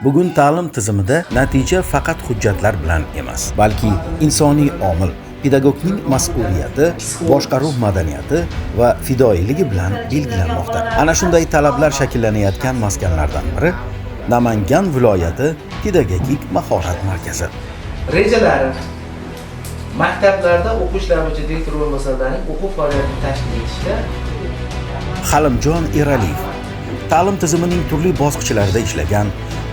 Bugun ta'lim tizimida natija faqat hujjatlar bilan emas, balki insoniy omil, pedagogning mas'uliyati, boshqaruv madaniyati va fidoyiligi bilan belgilanmoqda. Ana shunday talablar shakllanayotgan maskanlardan biri Namangan viloyati pedagogik mahorat markazi. Rejalari: maktablarda o'quv ishlari bo'yicha direktor o'rinbosarlarining o'quv faoliyatini tashkil etishda. Halimjon Eraliyev ta'lim tizimining turli bosqichlarida ishlagan,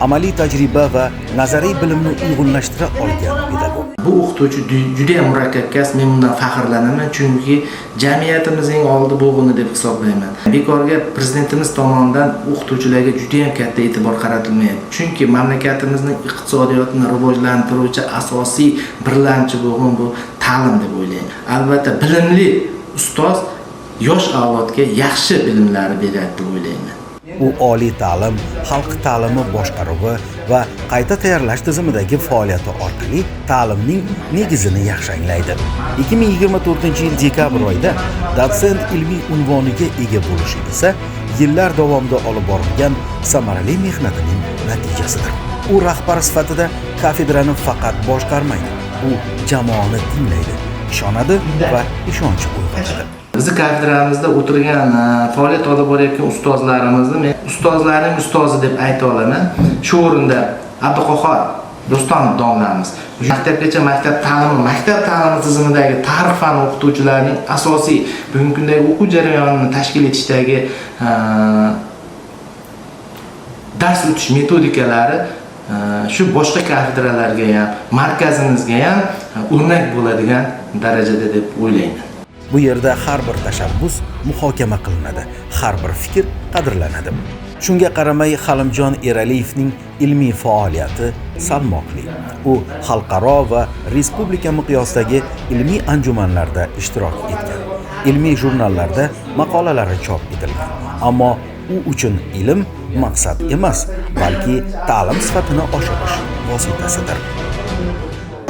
amaliy tajriba va nazariy bilimni uyg'unlashtira olgan pedagog. Bu o'qituvchi juda ham murakkab kasb, men bundan faxrlanaman, chunki jamiyatimizning oldi bo'g'ini deb hisoblayman. Bekorga prezidentimiz tomonidan o'qituvchilarga juda ham katta e'tibor qaratilmayapti. Chunki mamlakatimizning iqtisodiyotini rivojlantiruvchi asosiy birlamchi bo'g'in bu ta'lim deb o'ylayman. Albatta, bilimli ustoz yosh avlodga yaxshi bilimlarni beradi deb o'ylayman. U oliy ta'lim, xalq ta'limi boshqaruvi va qayta tayyorlash tizimidagi faoliyati orqali ta'limning negizini yaxshi anglaydi. 2024-yil dekabr oyida dotsent ilmiy unvoniga ega bo'lishi esa yillar davomida olib borilgan samarali mehnatining natijasidir. U rahbar sifatida kafedrani faqat boshqarmaydi, u jamoani tinglaydi, ishonadi va ishonch uyg'otadi. Bizni kafedramizda o'tirgan, faoliyat olib borayotgan ustozlarimizni men ustozlarning ustozi deb ayta olaman. Shu o'rinda Abduqahhor Do'stonov domlamiz. Maktabgacha maktab ta'limi, maktab ta'limi tizimidagi tarix fani o'qituvchilarining asosiy bugungi kundagi o'quv jarayonini tashkil etishdagi dars o'tish metodikalari shu boshqa kafedralarga ham, markazimizga ham o'rnak bo'ladigan darajada deb o'ylayman. Bu yerda har bir tashabbus muhokama qilinadi, har bir fikr qadrlanadi. Shunga qaramay, Halimjon Eraliyevning ilmiy faoliyati salmoqli. U xalqaro va respublika miqyosidagi ilmiy anjumanlarda ishtirok etgan. Ilmiy jurnallarda maqolalari chop etilgan. Ammo u uchun ilm maqsad emas, balki ta'lim sifatini oshirish vositasidir.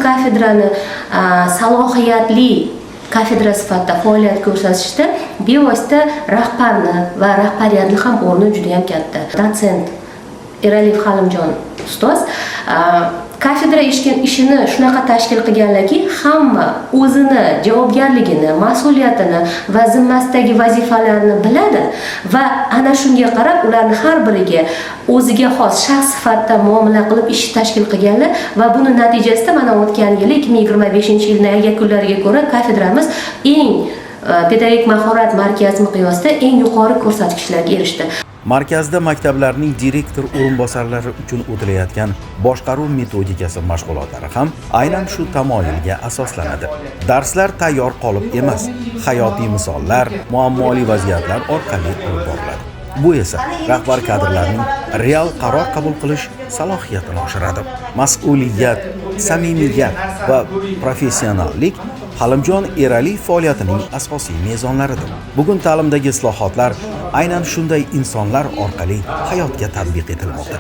Kafedrani salohiyatli kafedra sifatida faoliyat ko'rsatishda bevosita rahbarni va rahbariyatni ham o'rni juda ham katta. Dotsent Eraliyev Halimjon ustoz kafedra ishini shunaqa tashkil qilganlarki, hamma o'zini javobgarligini, mas'uliyatini va zimmasidagi vazifalarni biladi va ana shunga qarab ularni har biriga o'ziga xos shaxs sifatida muomala qilib ish tashkil qilganlar va buni natijasida mana o'tgan yili, 2025 yilni yakunlariga ko'ra, kafedramiz eng pedagogik mahorat markazi miqyosida eng yuqori ko'rsatkichlarga erishdi. Markazda maktablarning direktor o'rinbosarlari uchun o'tilayotgan boshqaruv metodikasi mashg'ulotlari ham aynan shu tamoyilga asoslanadi. Darslar tayyor qolip emas, hayotiy misollar, muammoli vaziyatlar orqali olib boriladi. Bu esa rahbar kadrlarning real qaror qabul qilish salohiyatini oshiradi. Mas'uliyat, samimiyat va professionallik Halimjon Eraliyev faoliyatining asosiy mezonlaridir. Bugun ta'limdagi islohotlar aynan shunday insonlar orqali hayotga tatbiq etilmoqda.